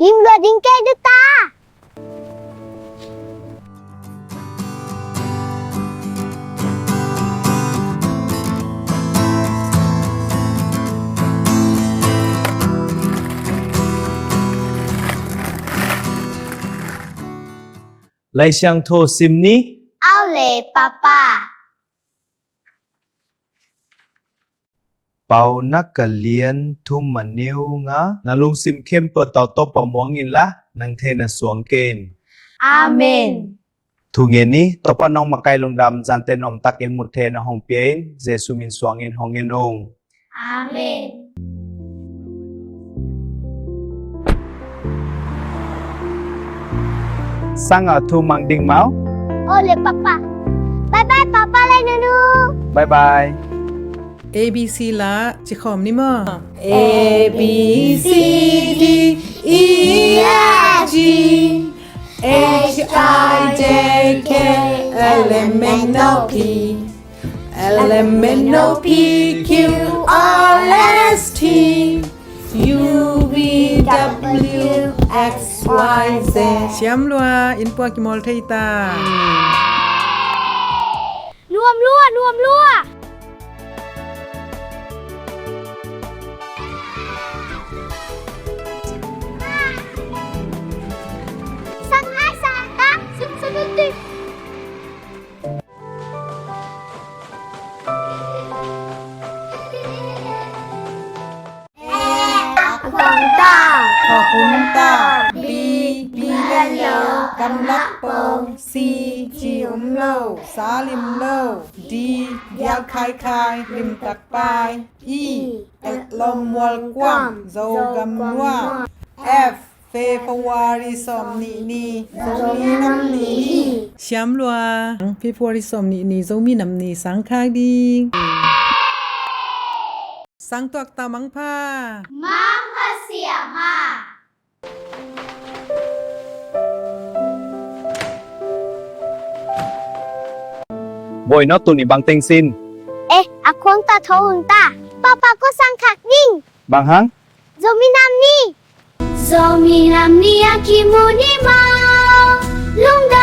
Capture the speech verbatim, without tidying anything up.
Lim lua ding kei duta. Lai Siangtho sim ni. Au le, Papa. Paunak a lian thum a neu nga. Na lungsim khempeuh tau Topa muang inla, nang theihna suang kei in. Amen. Thu ngen ni. Topa nong makai lungdam, zante nuamtak in mut theihna hong pia in, Jesu min suangin hong ngen ung. Amen. Sang a thu mang ding maw? Aw le, Papa. Bye bye, Papa le Nunu. Bye bye. A B C la ci khawm ni maw? A B C D E F G H I J K L M N O P L M N O P Q R S T U V W X Y Z. Siam lua, inn pua kimawl thei ta. Nuam lua, nuam lua. Sang ai sang ta, sum sum ti. A, a khuang ta. Khuang ta. B, bi le lo, gamlak pong. C, ci um lo, sa lim lo. D, dial khaikhai, limtak pai. E, etlom mual kuam, Zogam nuam. F, February sawm nih ni, Zomi nam ni. Siam lua, February sawm nih ni, Zomi nam ni sang khak ding. Sang tuak ta, mangpha. Mangpha siam a. Bawi, no tuni bang teng sin? Eh, a khuang ta, tho un ta. Papa, ko sang khak ding. Bang hang? Zomi nam ni. Zomi nam ni a kimu ni maw. Lungdam